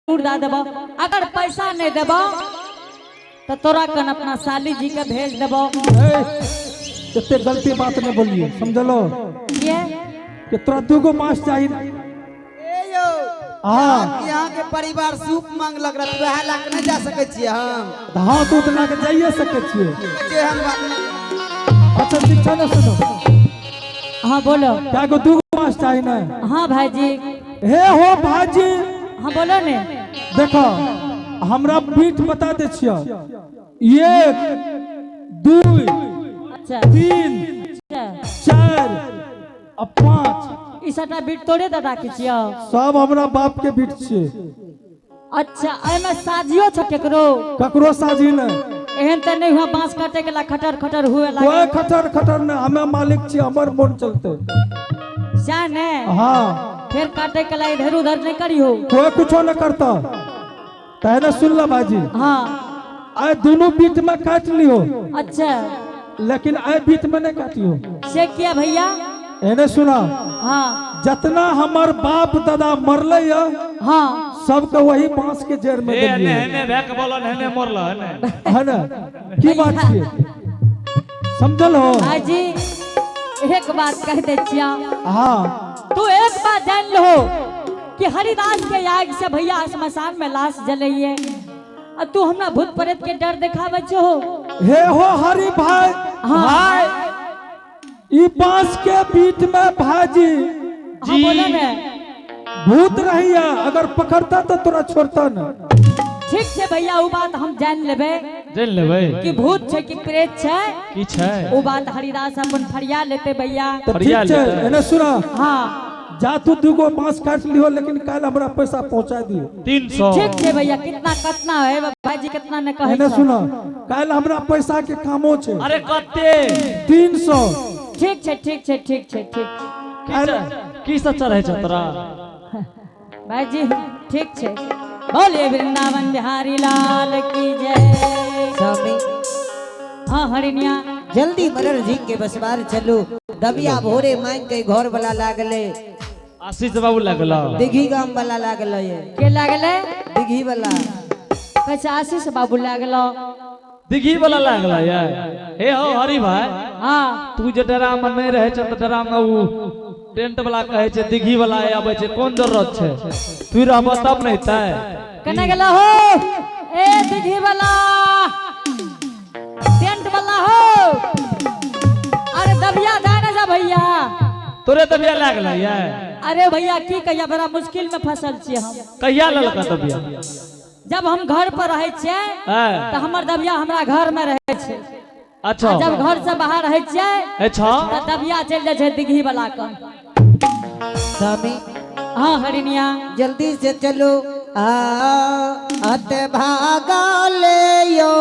जरूर दे देबो। अगर पैसा नहीं देबो तो तोरा कन अपना साली जी के भेज देबो। ए, एते गलती बात नहीं बोलिए, समझलो? किए? कि तोरा दूगो मांस चाहिए। ए यौ। हाँ। यहाँ के परिवार सूप मांग लग रहा, वएह लए के नहि जा सकै छियै हम? तऽ हाँ, तू तऽ लए के जाइए सकै छियै। जेहन बात नहि। अच्छा, ठीक छै ने, सुनो। हाँ, बोलो। क्या को दूगो मांस चाहिए ना? हाँ भाईजी। हे हो भाईजी। हाँ, बोलो ने। देखो, हमरा बीट बता दे छियो, 1, 2, 3, 4 आ 5। ई सबटा बीट तोरे दादा के छियो? सब हमरा बाप के बीट छियै। अच्छा, एहिमे साजियो छ केकरो? ककरो साजी नहीं। एहन तऽ नहीं हुआ बांस काटे के ला खटर खटर हुए लागे? कोई खटर खटर नहीं, हमें मालिक छी, हमर मोन चलते। सएह ने? हाँ। फिर काटे के ला इधर उधर नहीं करियो। कोई कुछो नहीं करता। तहने सुन ला भाईजी। हाँ। आए दोनों बीट में काट लियो। लेकिन आए बीट में नहीं काटियो। से किया भैया? एने सुना। हाँ। जितना हमार बाप दादा मरले या, सबके वही बांस के जड़ में ए, देलिए। एने, एने भैक बोलन, एने मरल, एने। है ना? की बात छियै? समझल हो? भाईजी, एक बात कह दे छिया। हाँ। तू एक बात जान लो कि हरिदास के याग से भैया श्मशान में लाश जलइए, और तू हमरा भूत प्रेत के डर दिखावे छो। हे हो हरि भाई। हाँ। भाई, ई बांस के बीच में भाजी। हाँ, बोलो ने। भूत रहिया, अगर पकड़ता तो तोरा छोड़ता न। ठीक छै भैया, उ बात हम जान लेबे। जान लेबै। कि भूत छै कि प्रेत छै। की छै? उ बात हरिदास अपन फरिया लेते भैया। तो ठीक फरिया छै, लेतै। एने सुना। हाँ। जा तू दूगो बांस काट लियो, लेकिन कल हमरा पैसा पहुंचा दियो। 300। ठीक छै भैया, कितना कतना है भाईजी, कितना न कहै एने छौ। सुना, कल हमरा पैसा के कामो छै। अरे कते? 300। ठीक छै, ठीक छै, ठीक छै, ठीक छै। की की सब चढ़ै छै तोरा? भाईजी ठीक छै। बोले वृंदावन बिहारी लाल की जय। स्वामी। हाँ हरिणिया। जल्दी मरल जी के बसवार चलू, दबिया भोरे मांग के घर वाला लागले। आशीष बाबू लागल। दिघी गाम वाला लागल ये। के लागले? दिघी वाला। कैसे आशीष बाबू लागल? दिघी वाला लागल ये। हे हो हरि भाई। हाँ। तू जे डरा में नहीं रहे छ त डरा में उ टेंट वाला कहे छै दिघी वाला आबै छै, कोन जरूरत छै? तू रहब तब नहीं तै। कने गेला हो? ए दिघी वाला, टेंट वाला हो, अरे दबिया दे ना जा भैया। तोरे दबिया लागल ये? अरे भैया की कहिया, बड़ा मुश्किल में फसल छियै हम। कहिया ललका दबिया? जब हम घर पर रहै छियै, हाँ। तऽ हमर दबिया हमरा घर में रहै छै। अच्छा। आ जब घर से बाहर रहै छियै, अच्छा। तऽ दबिया चलि जाइ छै दिघी वाला के। स्वामी। हाँ हरिणिया। जल्दी से चलो, आ अत भागा ले यो।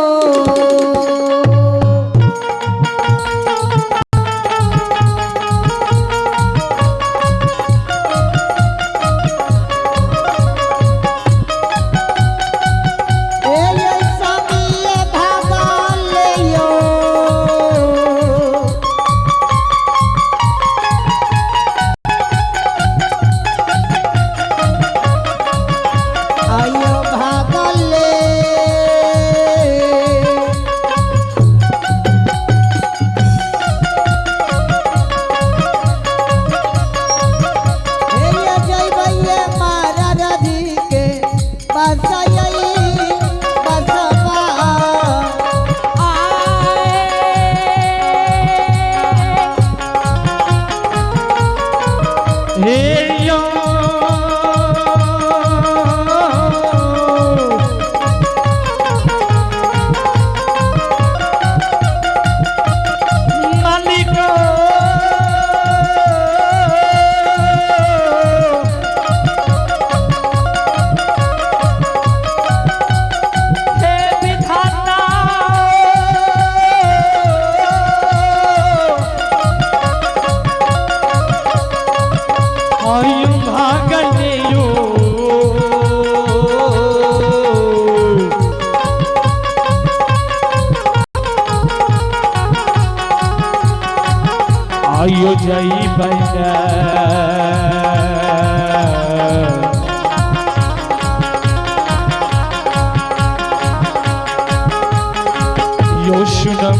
ए ये स्वामी ये भागा ले यो। आयो भागा ले। हे ये जइबैये मारा राधी के बसई बसवा। हे यो। मालिक।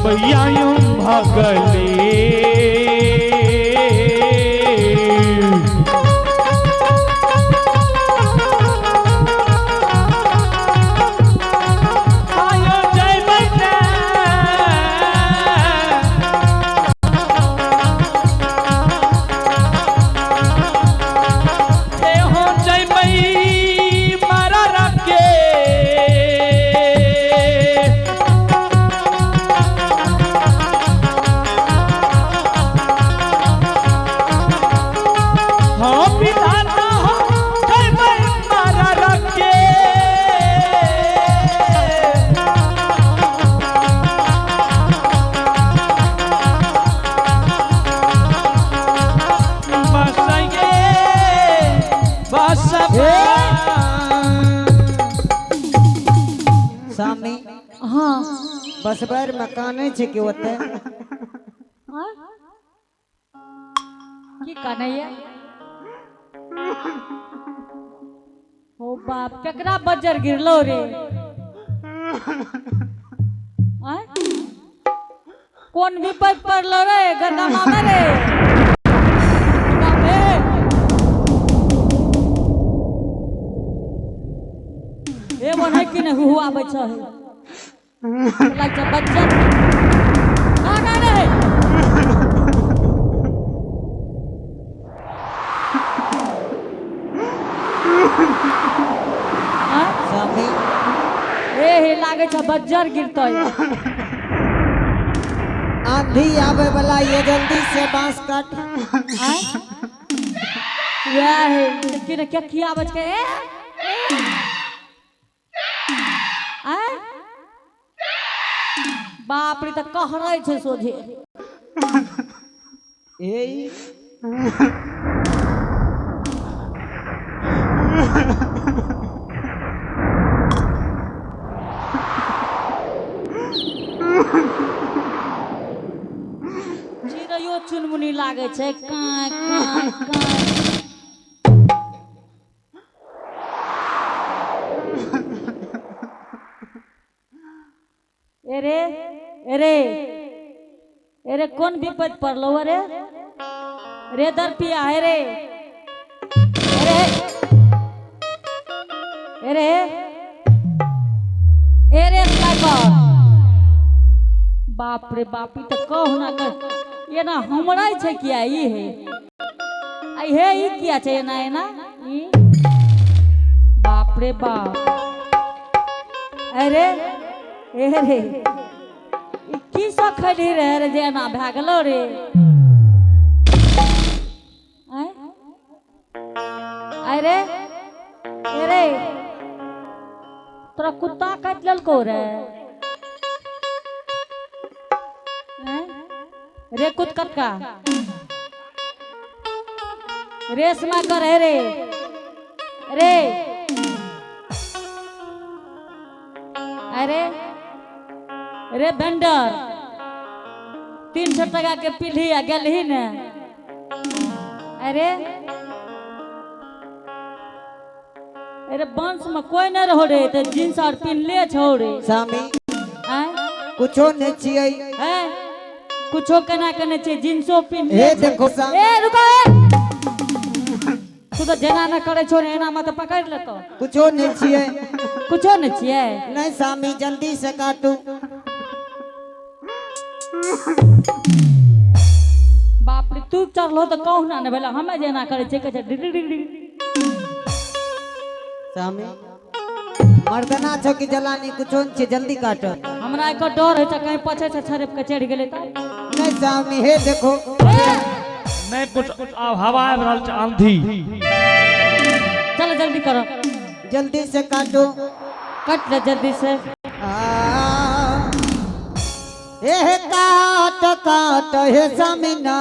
मैया यूं भगले। आयो जय मैया। ए हो जय मई मारा रखे। हाँ विधाता हो जय मई मारा रखे। बसये बसबा। स्वामी हाँ बसबर मकान छै कि ओते? हाँ? की कन्हैया ओ बाप, केकरा बज्जर गिरलो रे? आँय? कोन विपद पड़लो रे गंगा मामा रे? बाप रे। ए मन है कि नहीं हुआ आबै छै लाग छै बज्जर ना ना रे। आँय? स्वामी ए हे लागै छै बज्जर गिरतै। आंधी आवे वाला ये, जल्दी से बांस काट। आँय? वएह है कि ने क्या खियाबै छै? ए ए। आँय? बाप रे, तऽ कहरै छै सोझे। ए चिड़ैयो चुनमुनी लागै छै काँय काँय काँय। अरे अरे अरे, कोन विपद पड़लो? अरे रे दरपिया, अरे अरे अरे अरे स्नाइपर, बाप रे बाप, ई तऽ कहू ना कर एना हमराइ छै किया? ई हे आई हे, ई किया छै एना एना ई? बाप रे बाप, अरे ए रे, ई की सब खैली रे रे जे एना भए गेलो रे? आँय? अरे अरे, तोरा कुत्ता काटि लेलकौ रे? आँय? रे कुत कटका रेशमा कर हे रे रे, अरे रे वेंडर, 300 टका के पीढ़ी आ गेलही ने? अरे अरे, वंश में कोई नहीं रहो रे ते जींस और पिन्हले छौ रे? स्वामी आँय? कुछो नहीं छियै। हैं? कुछो केना केने छै, जींसो पिन्हले हे छै। देखो स्वामी। ए रुको, ए तू तो जेना न करे छो रे, एना में तो पकड़ लेतो। कुछो नहीं छियै। कुछो नहीं छियै? नहीं स्वामी, जल्दी से काटू। बाप रे, तू चढ़लो तो कहू ना ने भेला, हमे जेना करे छै कहै छै डिग डिग डिग। स्वामी, मर्दना छो कि जलानी? कुछो नहीं छै, जल्दी काटो। हमरा एक डर होइ छै कहीं पछे से छड़प के चढ़ि गेलै तऽ। नहीं स्वामी, हे देखो। नहीं कुछ आब हवा आबि रहल छै, आंधी। चलो जल्दी करो। जल्दी से काटो। कट ले जल्दी से। आ, ए काट काट हे स्वामी ना।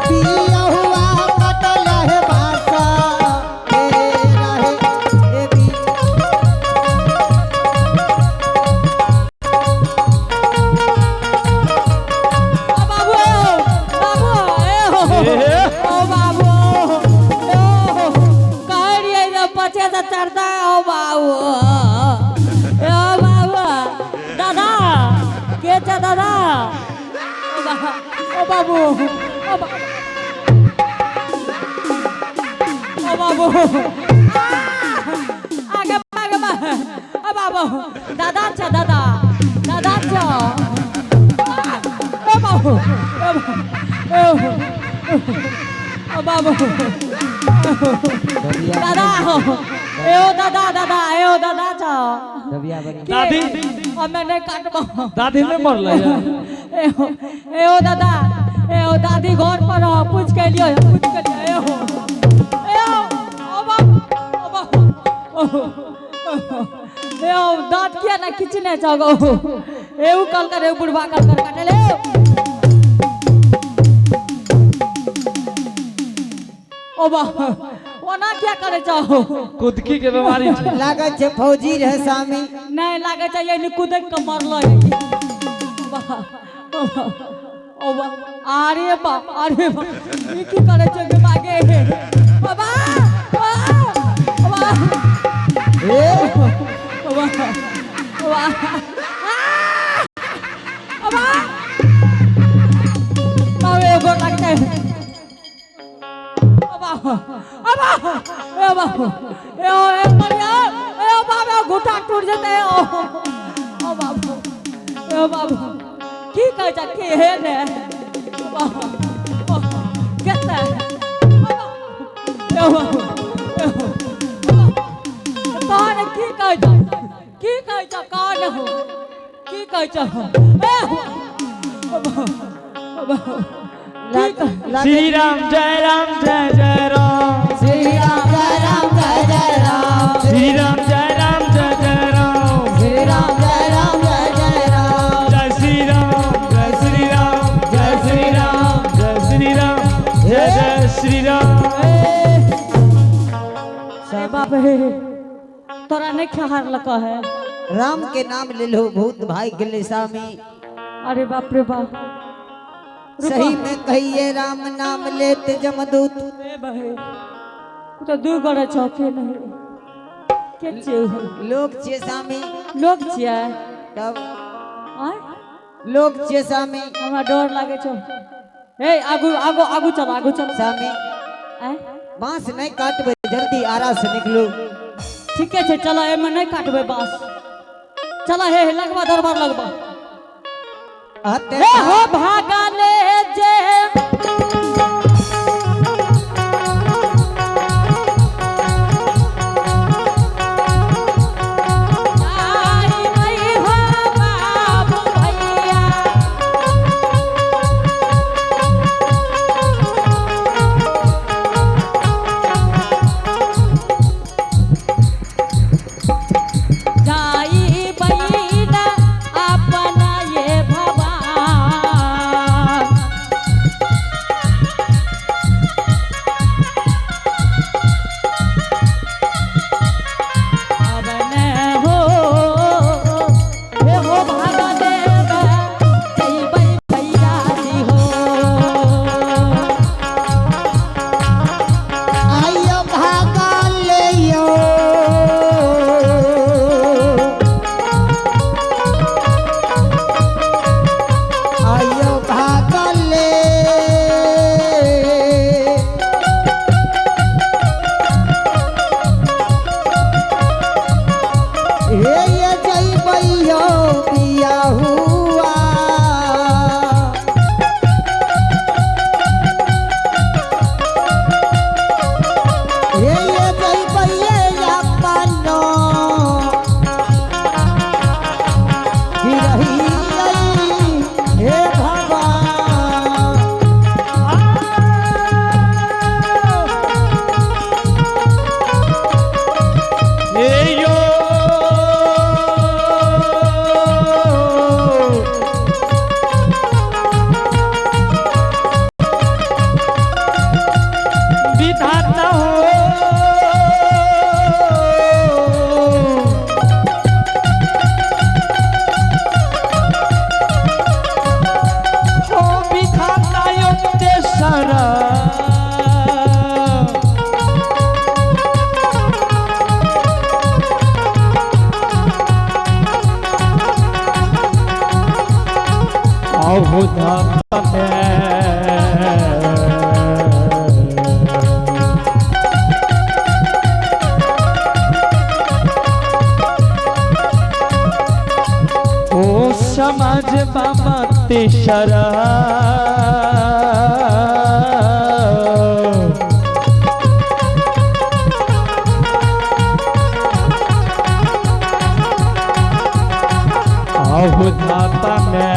पिया हुआ कटल है बासा, ए रहे, ए बी। ओ बाबू, ए बाबू, ए हो हो, ए। ओ बाबू, ए हो, कहै रहियै जे पछे से चढ़ता। बाबू ओ ओ बाबू आगे आगे ओ बाबू दादा छ दादा दादा छ ओ बाबू ओ बाबू दादा ए ओ दादा दादा ए ओ दादा छ दादी हमें नहीं काटबो दादी नहीं मरलै ए ओ दादा ए ओ दादी घर पर हो पूछ के लियो पूछ के लियो ए हो ए ओ ओ बाबू ओ बाबू ए ओ दांत किया ना खिचने जाओ ए उ कल कर ए बुढ़वा कल कर काटे ले ओ बा ओना क्या करे चाहो कुदकी के बीमारी छै। लागत छै फौजी रहे स्वामी। नहीं लागे चाहिए नहीं कुदक के मरलो ओ बा अरे बाप अरे बाप ई की करे छे गे मागे बाबा बाबा ए बाबा बाबा बाबा बाबा एगो लगता है बाबा बाबा ए बाबा ए ओ ए मरिया ए ओ बाबा घुटा टूट जते ओ ओ बाबा ए बाबा की कहै छ की हे ने बाबा केते ए बाबा कान की कहै छ की कहै छ कान हो की कहै छ ए बाबा बाबा श्री राम जय राम जय जय राम श्री राम जय राम जय जय राम श्री राम जय राम जय जय राम श्री राम जय राम जय जय राम जय श्री राम जय श्री राम जय श्री राम जय श्री राम जय जय श्री राम। अरे बाप रे तोरा नहीं खेहार लक है। राम के नाम ले लो भूत भाई गेले स्वामी। अरे बाप रे बाप सही में कहिए राम नाम लेते जमदूत। ए भाई तो दू गोरे चौके नहीं के छियै? लोग छियै स्वामी। लोग छियै तब आय लोग छियै स्वामी। हमरा डर लागे छौ। ए आगू आगू आगू चलो आगू चलो स्वामी। आय बांस नहीं काटबे जल्दी आरा से निकलू। ठीके छै चलो एमे नहीं काटबे बांस। चलो हे हे लगबा दरबार लगबा। आते हे हो भागा ले जे आई गई हो बाबू भैया। जाई बहिना अपना ये भगवान। अवन हो हे हो भागदेव जइबै भैया जी हो। आइयो भागा ले यो आइयो भागा ले हे ये जइबै बिया हुआ। हे ये जइबै अपनो गिरही हे भगवान। हे यो विधाता हो ओ विधाता यो देशरा अबुधा पते तेसरा। आहु धापा में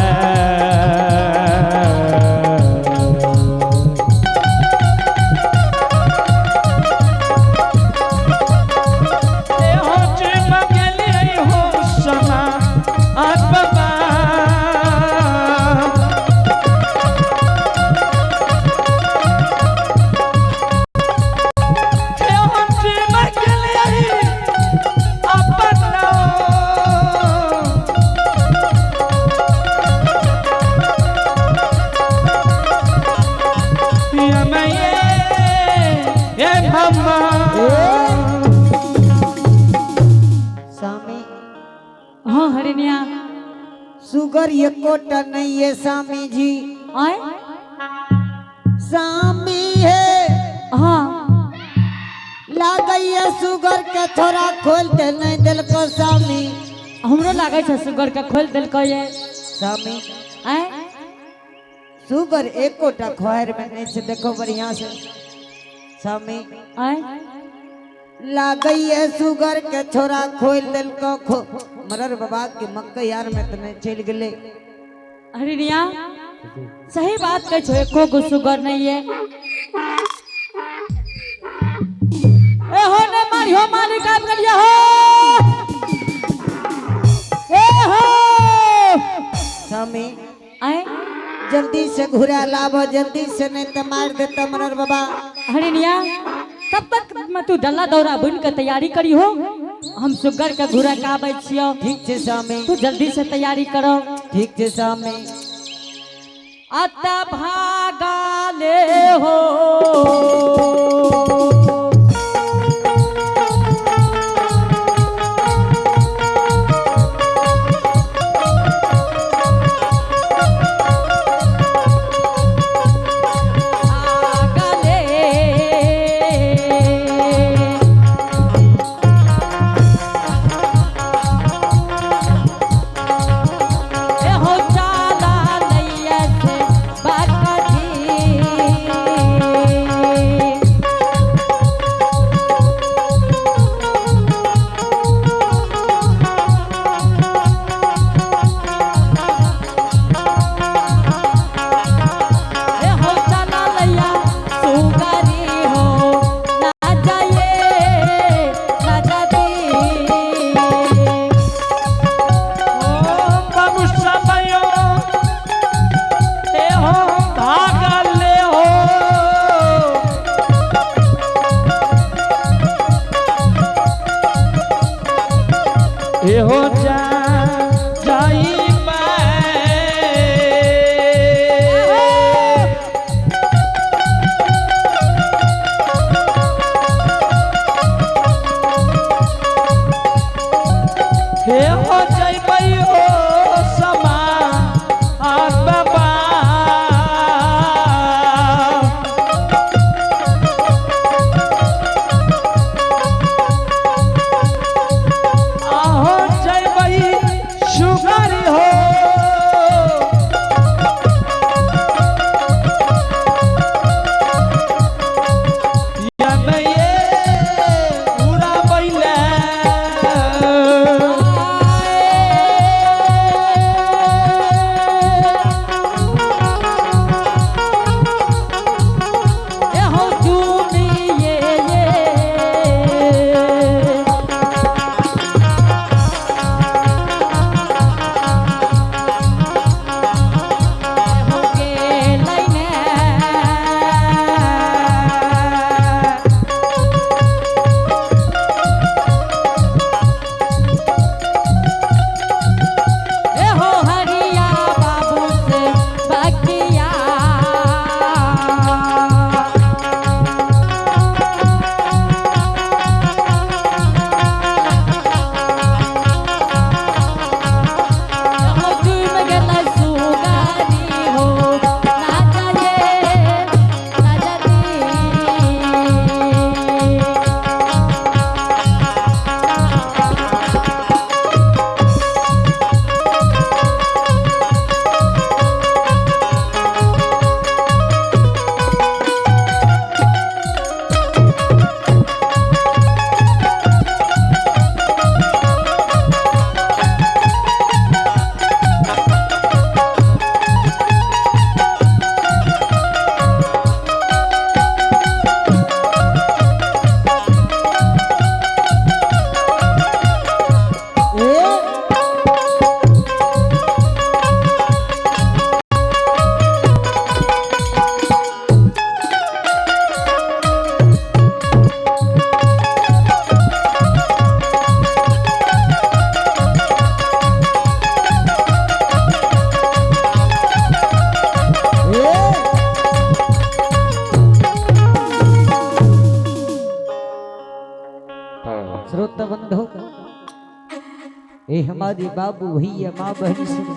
स्वामी। हाँ हरिणिया। सुगर एकोटा नहीं है स्वामी जी। आए? स्वामी है। हाँ। लागैया सुगर के थोड़ा खोल के नहीं दिलको स्वामी। हमरो लागै छै सुगर के खोल देलको ये। स्वामी। आए? सुगर एकोटा खोहर में नहीं छै, देखो बढ़िया से स्वामी। आए? लागैया सुगर के छोरा खोल दिलको खो मरर बाबा के मक्कई यार में तो नहीं चल गेले। हरिणिया सही बात कहै छो, एको गो सुगर नहीं है। ए हो ने मारियो मालिक आबि गेलियै हो। ए हो। स्वामी। आए? जल्दी से घुरा लाबो, जल्दी से नहीं तो मार देता मरर बाबा। हरिणिया तब तक मैं तू डल्ला दौरा बुन के तैयारी करी हो, हम सुगर के घुरा के आबै छियो। ठीक छै स्वामी। तू जल्दी से तैयारी करो। ठीक छै स्वामी। अत भागा ले हो। ए हमारी बाबू भैया माँ बहन सुनो।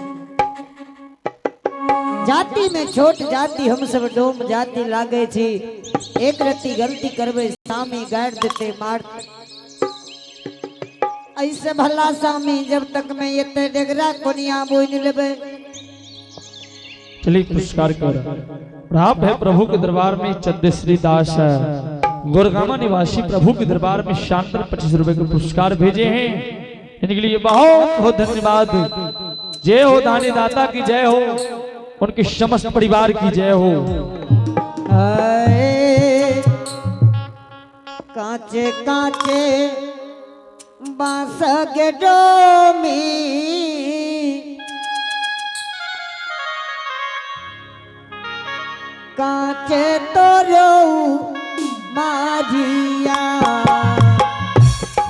जाति में छोट जाति हम सब डोम जाति लागे छी। एक रत्ती गलती करबे सामी गाड़ देते मार। ऐसे भला सामी जब तक मैं एते डेगरा कोनिया बोइन लेबे। चलिए पुरस्कार कर आप है प्रभु के दरबार में चंद्रश्री दास है गोरगामा निवासी प्रभु के दरबार में शानदार 25 रुपए के पुरस्कार भेजे हैं। इनके लिए बहुत बहुत धन्यवाद। जय हो दानी दाता की जय हो, उनके समस्त परिवार की जय हो। कांचे कांचे बांस के डोमी कांचे तोरो माझिया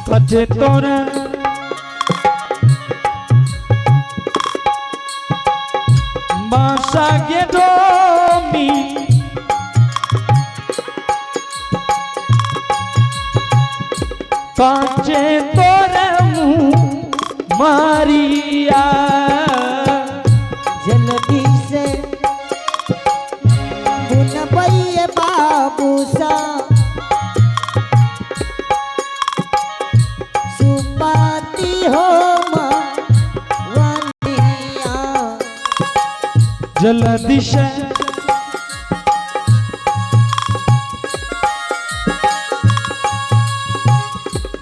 कांचे तोरे बांसा के डोमी कांचे तोरे मुँह मारिया। जल्दी से बुनबैये बाबू सा सुपाती हो मावनिया। जल्दी से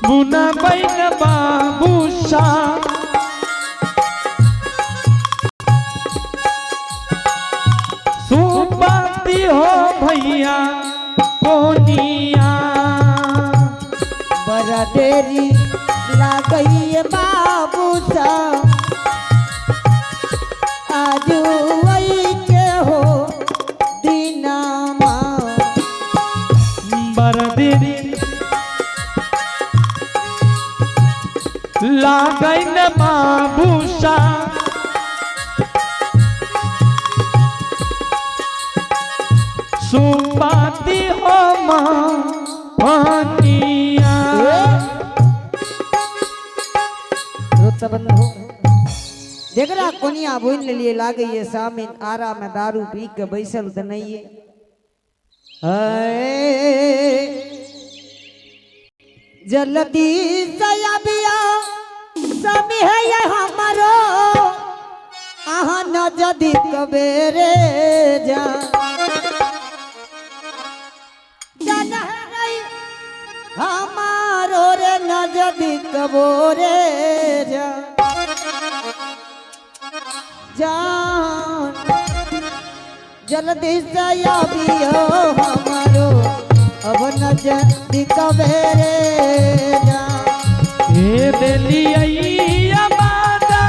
बुनबैन बाबू सा सुपाती हो भैया कोनिया। बड़ा देरी लागई बाबू सा आजू के हो दिनामा। बड़ा देरी लागई न बाबू सा सुपाती हो मानिया। बंधु जकरा कोनिया बुन लिए लागे ये सामिन आरा में दारू पी के बैसल त नहीं है। जल्दी सया बिया समी है ये हमारो आहा न जदी कबेरे जा हमारो रे न जदी कबोरे जा जान। जल्दी से आबियो हमारो अब न जदी कबेरे जा। ए देलिया बादा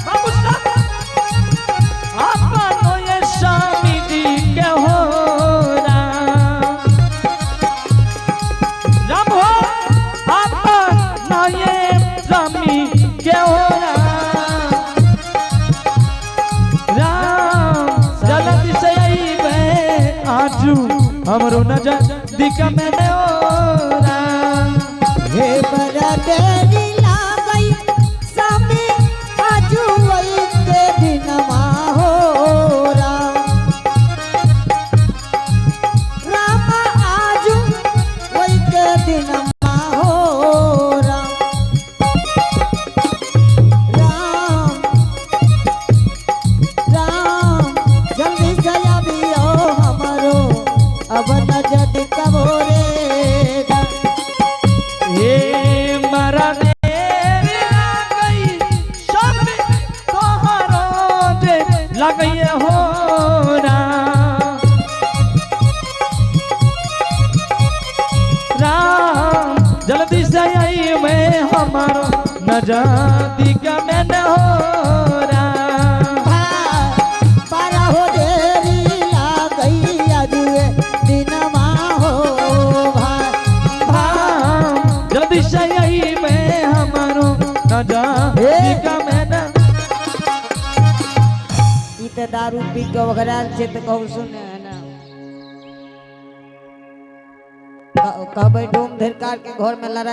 बाबू साहब आपनो ये स्वामी जी के हो राम राम हो आपनो ये स्वामी के हो राम राम। जल्दी से आईबे आजू हमरो नजर दिका में हो राम। हे बड़ा देरी लागई स्वामी आजू के दिनमा हो राम। राम आजू के दिनमा हो राम। राम राम जल्दी से आबियो हमारो अब न जद कबोरे जा। हे मरा देर लागई सब तोहरो जे लगई हो राम। राम जल्दी से आई मैं हमारो नजादी का मैं न हो राम। बारह हो देरी लागई आजुए दिनमा हो भाई। राम जल्दी से आई मैं हमारो नजादी का मैं न। ई त दारू पी के वगराल छै त कहू सुने है ना। कहबै डोम धरकार के घर में लड़ाई।